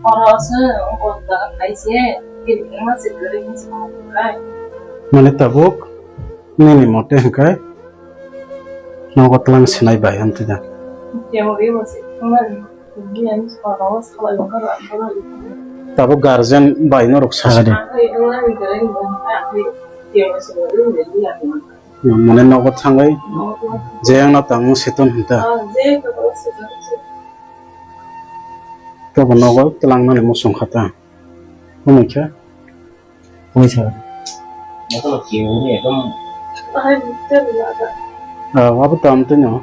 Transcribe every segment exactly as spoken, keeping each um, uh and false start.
Oro se ongko da khaise, kiri khe ma se kwrwi hinwi sa kai. Mane tabuk nini mote hwnkhe nogo twlang sinai bai hwn tida. Kemo ri ma se thumani, biyani soro salai ongkha ra, ongkha ra. Tabuk guardian bai norok sa de. Ang ai ongna ni kwrwi ongkha, ang ai kemo se ri ma ri ya. Mane nogo thangwi je ang no tang seton hinta. Tobo nogo twlang mani muchung kha ta. Umui kha. Umui sa. Ah, abo tam tino.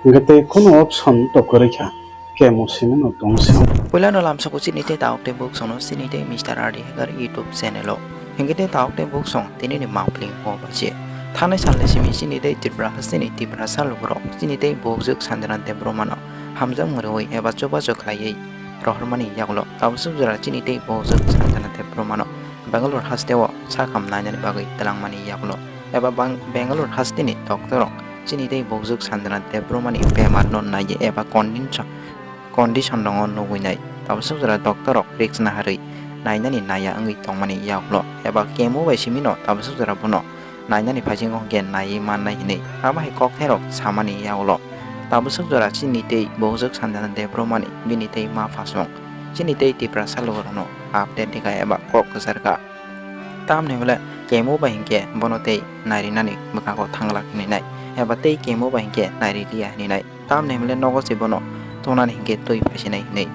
Hingke tei khunu option to kwrwi kha. Kemo simi no tong se. Puila no lamsoko chini tei taok tei buk sono chini tei Mister R D Hagar YouTube channel o. Hingke tei taok tei buk song tini ni mapling po bache. Thanai salni simi chini tei Tripura hasteni Tiprasa lukurok chini tei bukjwk Sanjana Debbarma no hamjak mwrwi eba chubachu khlaiwi rohormani yagulo tabuk jora chini tei bukjwk Sanjana Debbarma no Bangalore hasteo sakham nainani bagwi twlangmani yagulo eba bang-, Bangalore hasteni doctor rok chini tei bukjwk Sanjana Debbarma ni bemar no naiwi eba condition condition rongo nugwi nai. Tabuk jora doctor rok risk naharwi nainani naya wngwi tongmani yagulo eba kemo bai simi no tabuk jora bono nainani phaising hwnkhe naiwi mannai hinwi abo hai kokthai rok samani yagulo. Tabuk jora chini tei bukjwk Sanjana Debbarma ni bini tei ma phasong chini tei Tiprasa lukurokno update rikha eba kok kwcharkha. Tamni hwnle kemo bai hinkhe bono tei nairinani bwkhago thanglak hinwi nai eba tei kemo bai hinkhe nairiliya hinwi nai. Tamni hwnle nogo se bono tongnani hinkhe twi phaisinai hinwi.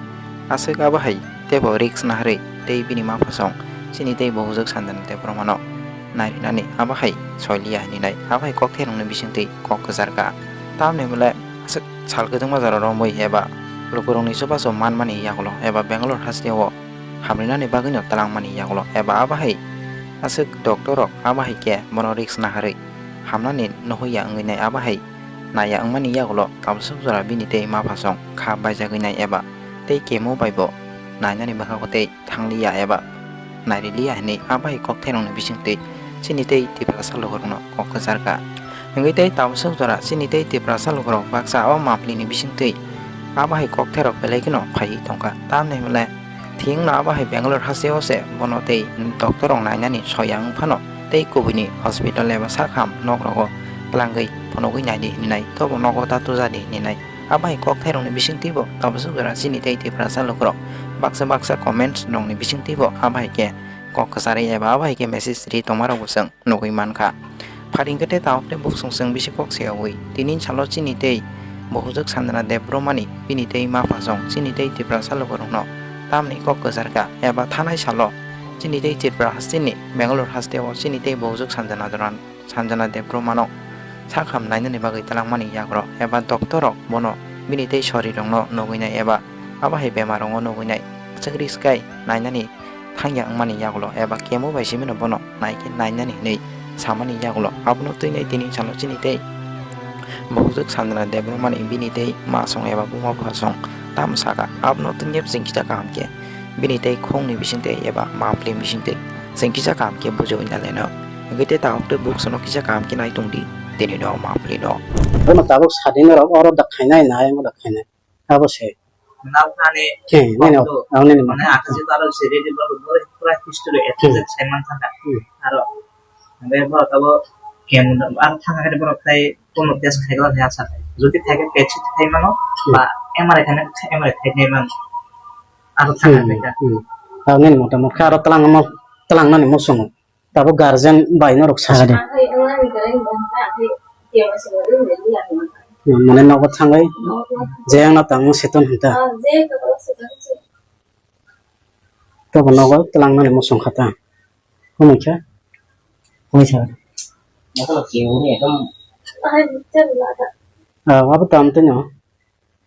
Aswk abo hai teibo risk naharwi tei bini ma phasong chini tei bukjwk Sanjana Debbarma no nairinani abo hai soiliya hinwi nai. Abo hai kokthai rokni bisingtwi kok kwcharkha. Tamni hwnle aswk sal kwchwngma jora romwi eba lukurokni chubachu manmani yagulo eba Bangalore hasteo hamrinani bagwino twlangmani yagulo eba abo hai aswk doctor rok abo hai khe bono risk naharwi hamnani nuhwi ya wngwi nai abo hai naiya wngmani yagulo tabuk jora bini tei ma phasong kha baijagwi nai eba tei kemo bai bo nainani bwkhago tei thangliya eba nairiliya hinwi abo hai kokthairokni bisingtwi chini tei Tiprasa lukurokno kok kwcharkha. Hingwi tei tabuk jora chini tei Tiprasa lukurok baksa o maplini bisingtwi abo hai kokthairok belai kheno phaiwi tongkha. Tamni hwnle thwngno abo hai Bangalore hasteo se bono tei doctor rok nainani soya wng phano tei kubuini hospital eba sakham nok rogo twlangwi phunugwi naidi hinwi nai, tobo nogo ta tujadi hinwi nai. Abo hai kokthairokni bisingtwibo tabuk jora chini tei Tiprasa lukurok baksa baksa comments rokni bisingtwibo abo hai khe kok kwcharwi eba abo hai khe message ri tongmarokbo chwng nugwi mankha. Pharing khe tei tabuk tei bukchung chwng bisi kok seyaui tini salo chini tei buhujwk Sanjana Debbarmani bini tei ma phasong chini tei Tiprasa lukurokno tamni kok kwcharkha eba thanai salo chini tei Tripura hasteni Bangalore hasteo chini tei buhujwk Sanjana Doran Sanjana Debbarmano sakham nainani bagwi twlangmani yagrok eba doctor rok bono bini tei sorirokno nugwinai eba abo hai bemarrokno nugwinai aswk risk khai nainani thangya wngmani yagulo eba kemo bai simino bono naikhe nainani hinwi samani yagulo. Abono twinai tini salo chini tei buhujwk Sanjana Debbarmani bini tei ma song eba buma bupha song tamo saka abono twinai chwng kisa kaham khe bini tei khongni bisingtwi eba mapli bisingtwi chwng kisa kaham khe bujo wngya leno. Hwnkhe tei tabuk tei buksono kisa kaham khe nai tongdi tini no mapli no. Bono tabuk sadina rok oro dak khainai nai, amo dak khainai. Abo se. Nalkhani. He, nini, abo nini. Mane akhaji taro se ready ba bo pura history Hmm. Exact saiman thangkha. Hmm. Aro be bo tabo kem aro thangkha khe bo khai kono test khai gala ya sa. Jodi khai khe pet sheet khai mano Hmm. ba M R I khai M R I khai nai mano. Aro thangkha Hmm, khai kha. Hmm. Aro nini motamot kha aro twlang mo, twlang nani mo songo. Tabuk guardian bai norok sa de. Mane nogo thangwi je ang no tang seton hinta. Tobo nogo twlang nani muchung kha ta. Hwnwi kha. Hwnwi sa. Ah, abo tam tino.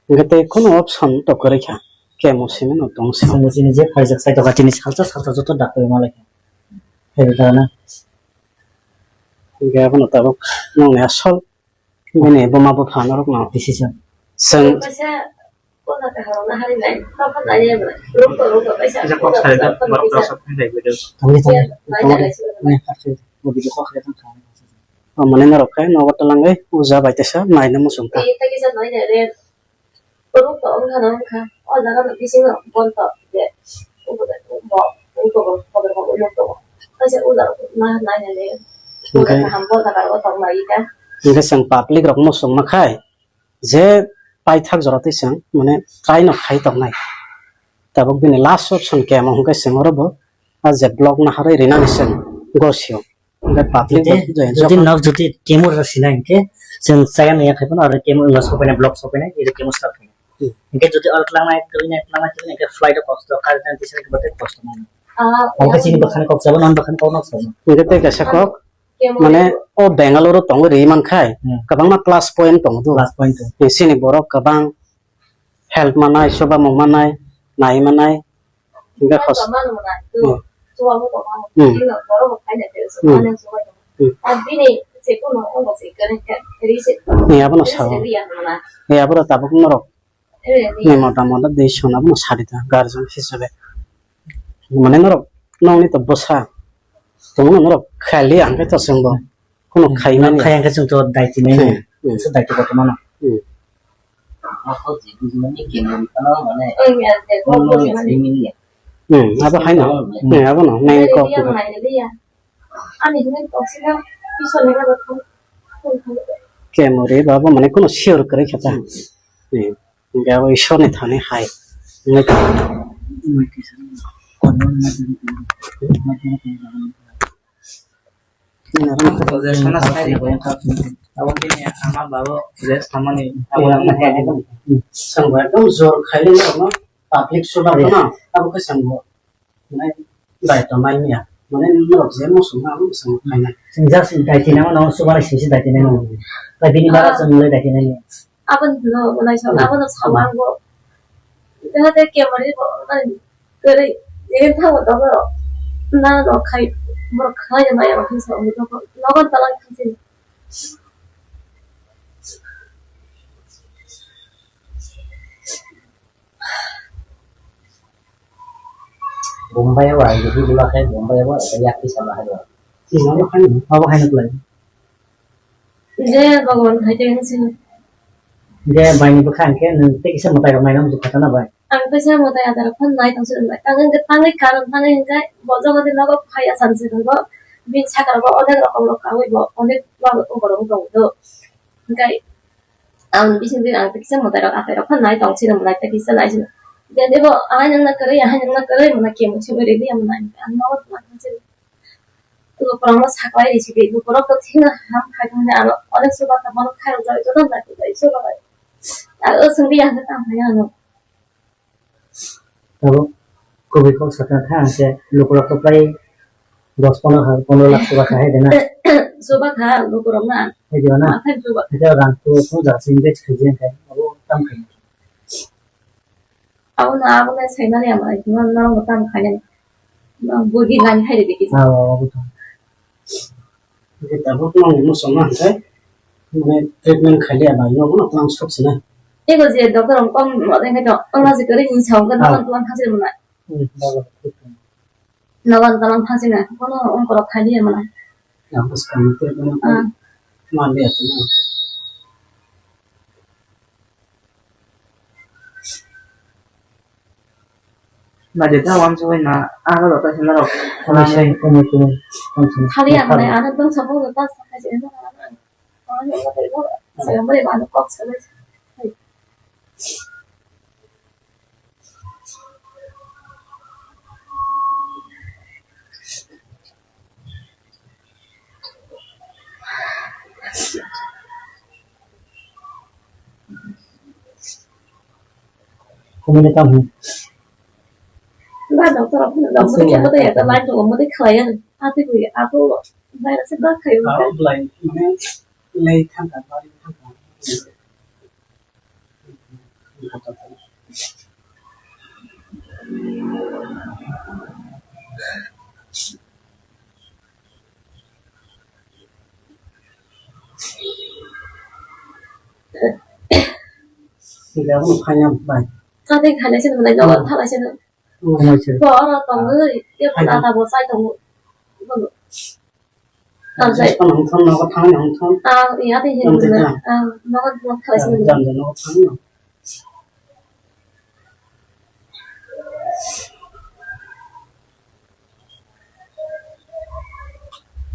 Hingke tei kheno option to kwrwi kha. Kemo simi no tong se. Chwng chini je phaijak sai to ka chini salsa salsa joto dak koi ma lai kha. Phai da na. Hingke abono tabuk nongni asol bini buma bupha norok no. Decision. Chwng. Kaisa kok sai da borok rok sok thang dai video. Tongni tongni tongni tongni video kok sai tong kha. Amani norok khe nogo twlangwi uja bai tesa naina muchung kha. Borok to wngkha na wngkha. O jaga no bisingo bon to je. Ubo de bo wng tongo, kotor kotor wng tongo. Kaisa o jaga ma nai nai le. Hwnkhe kaham bo jaga o tong lai ka. Hwnkhe chwng public rok muchung ma khai je paithak jora twi chwng mane try no khai tong nai. Tabuk bini last option kemo hwnkhe chwng oro bo a je block naharwi rinani chwng gosio. Hwnkhe public Jodi, rok je jodi enjoy nok jodi kemo rw sinai hwnkhe, chwng chaya naiya khai phano aro kemo wngna sopainai, block sopainai, iro kemo start khainai. Hmm. Hwnkhe jodi aro tlangnai, twinai, tlangnai, twinai, hwnkhe flight o kosto, car jani tisani khe bwtwi kosto mano. Ah, Hwnkhe chini bwkhani kok chabo, non bwkhani kok nok chabo. Hwnkhe tei kaisa kok, kemo mane o Bangalore o tongwi rwi mankhai, Hmm. kwbangma plus point tongo do. Plus point tongo. Chini borok kwbang help manai, chubamung manai, nai manai, hingke hos-, Hmm. Hmm. Hmm. Hmm. Ni abono sao. Ni aboro tabuk norok ni mota mota de sona abono sadi ta guardian hisabe. Mane norok nongni to bwsa. Tongno norok khali ang khe to chwngbo. Kheno khaimani. Khaya hwnkhe chwng to daiti nai. Hmm, hmm. Chwng daiti kotorma no. Hmm. Ako je bujimani kemon phano mane. Hmm, abo haino. Hmm, abo no, main kok. Kemori babo mane kono sure kwrwi khe ta. Hmm. Hingke abo Ishwar ni thani hai wngwi tongo. Abo bini ama babo je samani abo wngma hai. Sambo ekdom jor khaile norokno public suba kheno abo khe sambo. Mane daito manya. Mane norok je muchungma abo muchungma khaina. Chwng just daiti nangma no suba lai sisi daiti nangma. Tai bini bara chwng le daiti nangma. Aboni hwno, bo naisok, abono samo ang bo. Jahate kemari bo, nai, kwrwi, jegen thango dogo, na no khai, borok khai maya rok hinsa umi dogo, nogon talang khasin. Bombay o ai, Bombay o, yak kisa bahai o. Abo haino, abo haino kwlai. Je Bhagwan hai tei wngsi. Je baini bwkha hwnkhe nwng tei kisa mwtai rok naina muchung kha na bai? Ang teisa mwtai adarok phano nai tongsi rwnai. Ang wngkha tangwi karon tangwi hwnkhe bo jagadi nogo phai asam se tongo. Bini saka rogo onek rokom rok kaui bo onek borok wng tongo. Hwnkhe ang bising twi ang tei kisa mwtai rok atai rok phano nai tongsi rwnai tei kisa nai si. Je debo ahai nangna kwrwi ahai nangna kwrwi mwnai kemo simi rwdi ang mwnai ang nogo tongsi. Lukurokno saklai risi di, lukurok to thina ham khai thangni ano onek chuba tongmano khairok jagwi joto naikhe jagwi chuba bai. Aro chwngdi ang khe tamo hai ano. Abo kubui kok sakha kha ang khe lukurok to pai dos pondro ha, pondro lakh chuba kha hai de na. Chuba kha lukurok na. Hai de na. Athai chuba. Hai de rang to phone ja sing bech khai jeng khai. Abo tam khai. Abono, abono saimani ang bai, no, no, no, tamo khainani. No, bugi lani hai de kisa. Ah, oh, oh, oh. Oke, tabuk no, no, songma hwnkhe, mane, treatment khailiya bai, no, no, tamo sok sina. Ego je doctor ang kom, mo, de, to, ang na je kare ni sao, kan, Ah. Tamo, tamo, hajir mo na. Hmm, bawa, oke. Nogo tamo, hajir na, kono, ang korok khailiya mo na. Ang bwskang treatment, Ah. Manliya, tamo. Naidi ta wansugwi na, aro rota se norok. Komoi sai, komoi, komoi, komoi sai. Khali ang nai, ano tong sabu ta sa khai se, ano, ano, ano, ano, ano, ano, ano, ano, kok sa. Kumuni kamu. Ba doctor, doctor ke mata ya, ta lain tu mata khalai ya. Ati kui, aku bayar se ba khai. Kau lain, mana lain thang kan, lain thang kan. Kani khalai sini mulai, nogo thalai sini. Bo oro tongwi, tei bo lata bo chai tongo. Bono. Tamsai. Hongthong, nogo thangni hongthong. Ah, iya, tei hin. Tamsai na. Ah, nogo, nogo khalai sini. Jam, jam, nogo thangni.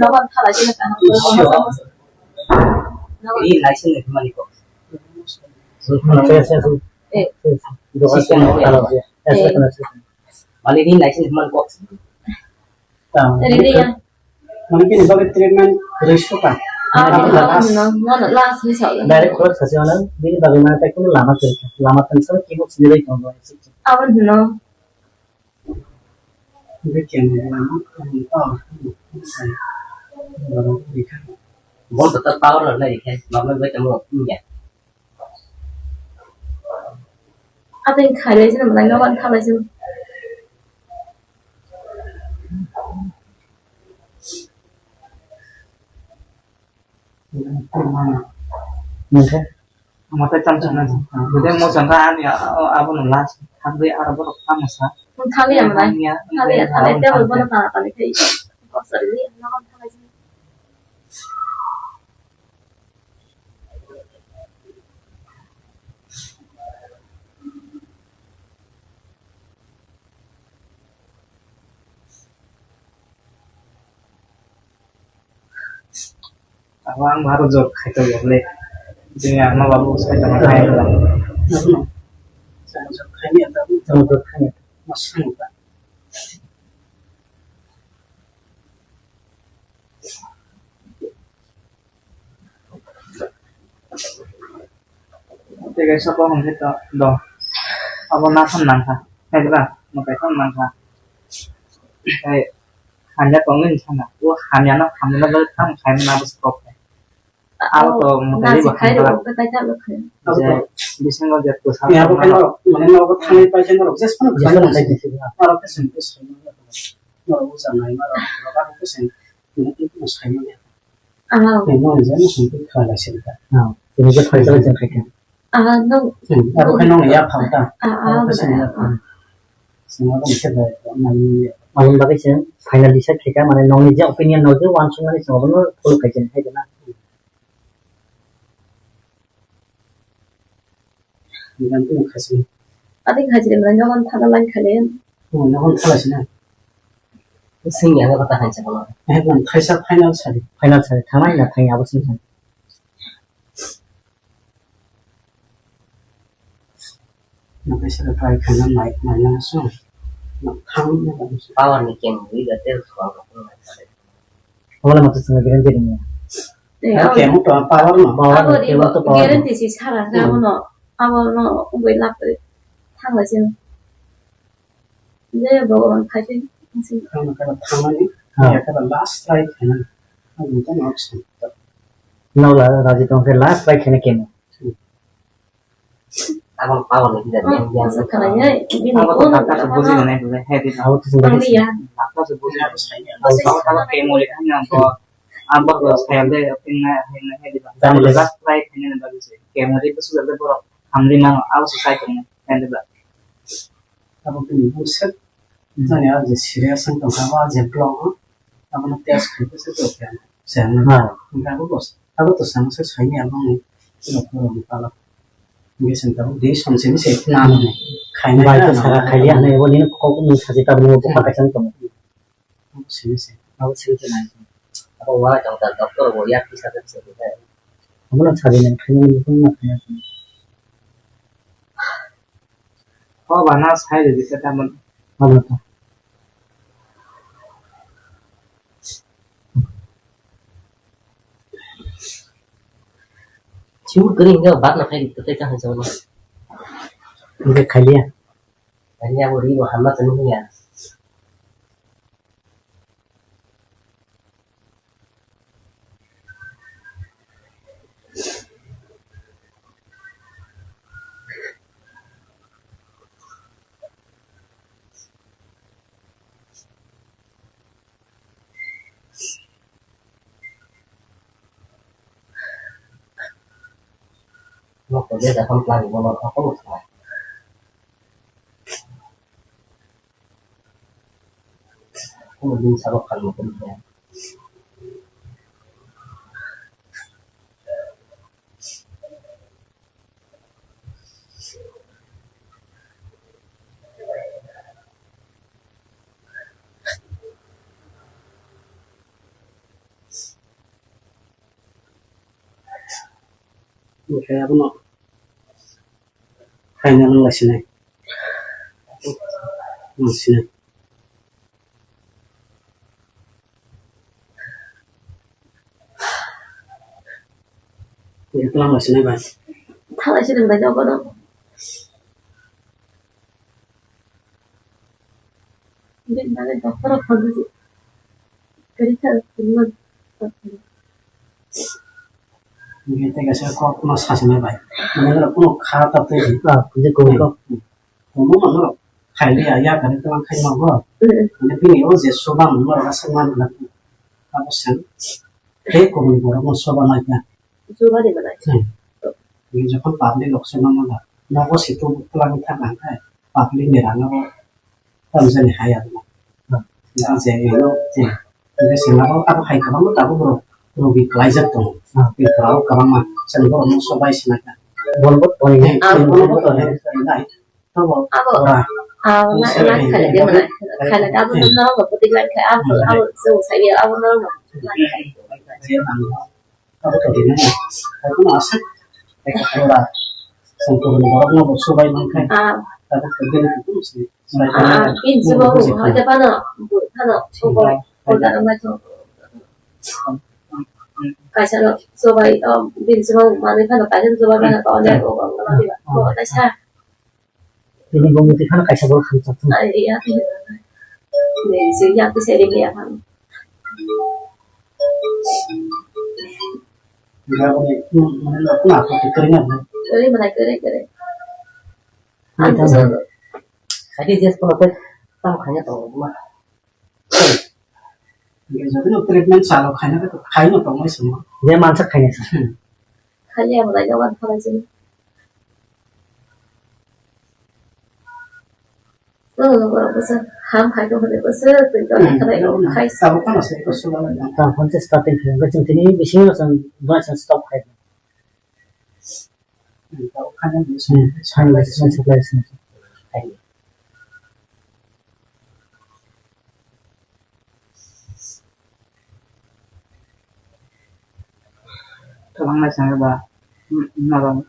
Nogo thala sini kaham. Ri lai sini mani ko. Eh. Dokan sini thala. Eh. Mani ri lai sini mani ko. Ri ri ya. Mane bini bagwi treatment rwui suka. Ah, ah, ah, no, no, no, last ni sa. Direct khorok sasi mano, bini bagwi mane tai kunu lama kwrwi kha. Lama tong sano keyboard sini bai tongo. Abo no. Bini khe lama tong to. Bol to ta power na ikhe, normal bai tamo ya. Ateng khailai sini, malai no wan thalai sini. Mate tam chana. Bude mo chana ani abo no last. Thangwi aro borok tamo sa. Thangwi ya malai. Thangwi ya, thangwi ya, table bono tana tani khai. Kosari ni, no wan thalai sini. Abo ang baro jok khaito ya le. Jini ama babu sai tama khai. Jok khai ni ata. Jok khai ni. Masang ta. Tei kaisa bo hwnkhe to do. Abo natham nangkha. Hai ba? Mwtai thang nangkha. Tei hamya tongwi wngkha na. O hamya no, hamya no bagwi tamo khaimani abo se kok khe. Abo to mwtai ri bo hamya. Bisingo je kwsa. Abo khe norok, mane norok thangwi paikhe norok jesphano khaimani. Norok khe sini khe sini. Norok ucha nai ma rok, rok abo khe sini. Saimanya. Ah. Tini je no sungkhe khala sini ta. Ah, tini je phaisa bai jeng khaikha. Ah, no. Hmm, abo khe nong ya phang ta. Ah, ah, abo khe sini ya phang. Sini abo khe bai, nai ya. Aboni bagwi se final decide khaikha, mane nongni je opinion no je uansukmani se abono follow khai jeng khaikha na. Ati khajile mane nogon thana line khale. Oh, nogon thala sina. Sing ya ko ta khansa ko. Eh, kon thaisa final sadi. Final sadi, thana ina thang abo sing. Na kaisa try khana mai, mai na so. Na thang na ba so. Power ni kem wi ga tel so. Wala mata sanga guarantee ni. Eh, ah, kemo to power no. Power abo no, kemo to power no. Guarantee si sara, hmm, abo no, abo no, ungui lap, thangla sini. Je Bhagwan khaisi, khaisi. Thangna kala thangmani, ah, ya kala last try khaina. Ang to nok sa. Nokla raji tong khe last try khaina kemo. Hmm. Abang power ni tidak yang yang sekarang ya, ini abo to doctor se buji mana itu, he di. Abo to sudah. Doctor se buji. Abo to kemo le kan yang to. Abo to saya de, pinna, pinna, he di. Last try khaina bagus. Kemo itu sudah de borok. Hamri mano, abo se sai tongmani, kandida. Abo bini bwswk, hmm, jani abo je serious wng tongkha, abo je block o, abono test khai khe se tongkha, se ano. Ha. Hingke abo bos, abo to samo se saini abo ni, abo ni pala. Hingke se abo de som simi se nang ni, khaina bai to na sara nang khaiya hwnwi abo nini kok ni sachi tabukno bokha kaisa wng tongo. Abo simi se. Abo simi se nai. Abo wala chong ta doctor bo yak kisa kisa kisa. Abo no sabi nang khaina ni bukung ma khaina. Ho bana sai de kisa ta mon. Abo to. Siur kering ke bat na khai di, tai ta hai jauh. Ini kalian. Tanya aku di Muhammad tanya. Dia datang pelan, gua mau apa, gua salah. Gua belum sabar kalau mau kerja. Oke, aku mau kaina nang lai sinai. Nang sinai. Ini tulang lai sinai, bai. Thalai sinai, bai, jauh kono. Ini mana dokter apa gitu? Jadi, kalau teman, Hingke tei kaisa kok no sachima bai. Mane norok kunu kha ta tei. Ah, je kok kok. Kono mano rok khailiya, ya kare tei lang khai ma bo. Mm. Mane bini o je soba mano rok aswk man na. Abo se. Tei kono borok no soba nai ya. Soba de manai. Hmm. Ni jokhon public rok se mano na. Nogo se tu tlang thang nang khai. Public ni rang o. Tamjani hai abo. Hmm. Jang je ino, je. Hingke sengla bo abo hai kwbangma tabuk rok rogi kwlaijak tongo. Hmm. Tei kwbangma kwbangma chwng borok no sobai sinai kha. Bon bo tongo. Tei ah, bon bo tongo. Tongo. Abo. Ora. Ah, na, na, khaina de manai. Khaina de abo norok no pwtwi lai kha. Abo, abo chwng sai abo norok no. Je nang. Abo to rina ya. Abo no asa. Eka ora. Songkoro ni borok no bo subai man khai. Ah. Abo to gani kutu si. Ah, bin subai ho, hoja pano, bu, pano, subai, hoja ma to. Kaisa no subai, um, bin subai manwi pano, kaisa subai pano, to ne, ko, ko, ko, ko, ko, kaisa. Bini bumung twi phano kaisa borok hamjak thung. Ai, ya, ya. Ni, si, ya, kisa ri, ya, phano. Kori mana, kori, kori. Ani tamo. Adi just kono tei tamo khaina tongo ma. Jotono treatment chalo khaina khe khaino tongmai simo. Je mansa khaina sa. Hmm. Khali abo lai jawan khalai sini. No, no, no, bwsa ham khai to hone bwsa twi to khai to khai. Sabo kana se ko sula. Ta phone se starting khai. Bachung tini bising no san ba san stop khai. Kwbangma chwngno ba, mm, norok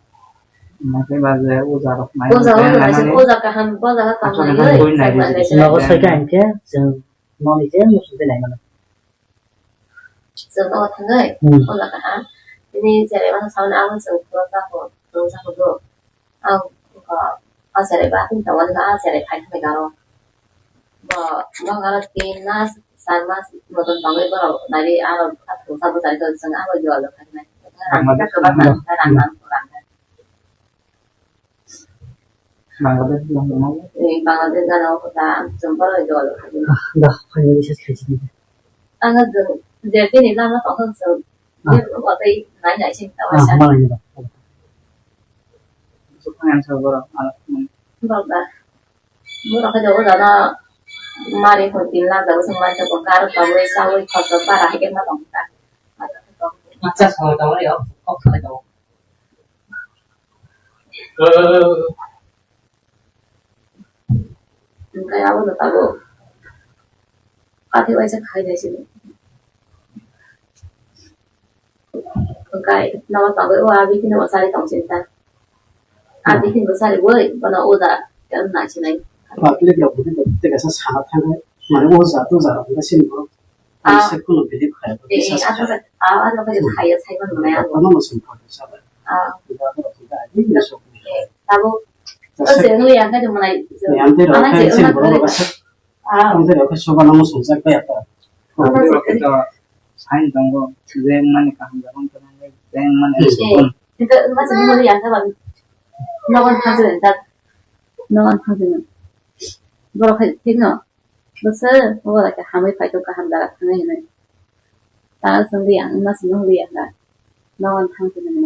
naikhe ba je oja rok nai. Oja rok nai, oja kaham, oja kaham nai. Nogo soika hinkhe chwng noni je muchungtwi nai mano. Chwng nogo thangwi, hmm, ola kaha. Tini cherai mano saui abo chwng phuru jago, phuru jago do. Ang, o, o cherai ba, tini tongo nini a cherai phai thangwi garo. Bo, bo garo tin mas, char mas, motom tongwi borok nari aro phuru jago chari tong chwng abo jora khai nai. Rang kwbang nang, rang nang, rang nang. Bangladesh lang dong. Eh, Bangladesh lang dong, kota, jempol aja dong. Ah, dah, kaya bisa sekali sini. Ang dong, jadi ni lama tong kan so. Ah. Dia kota ini naik naik sini tahu. Ah, mana ini, Pak? Suka yang so borok, alat ini. Borok dah. Borok aja udah dah. Mari pun tin lang dah, usung macam bongkar, tahu, sawi, kotor, parah, kita tong kita. Macam tong. Macam sama tahu ya, kok sama tahu. Hwnkhe abono tabuk kathi waisa khai nai sini. Hwnkhe nogo tabuk o abi kheno bo chari tong sini ta. Abi kheno bo chari bai bono uda nai sinai. Public rok bo tei kaisa sana thangwi mane o jato jara hwnkhe sini borok. Ah. Kaisa kheno believe khaio, eh, kisa eh, sa. Ano khe, ah, ano khe khaiya saiman mwnai ano. Ano mo song kha sa. Ah. Ida ano khe da ni so. Eh, tabo. Kasa. O se ngi yang khe mwnai. Yang te ro khe sini borok kasa. Ah. Ang te ro khe soba nang mo song sa kaya ta. Ano se khe. Sain tongo, je mani kaham jagong tongo, je mani. Eh, kita masih mau yang kapan? Nogon hasil entar. Nogon hasil. Borok hai thik no. Bwswk, obo bai khe hamwi phai khe kaham jaga thangnai hinwi. Tang swng liya, wngma swngno liya da. Nogo thang phai nai.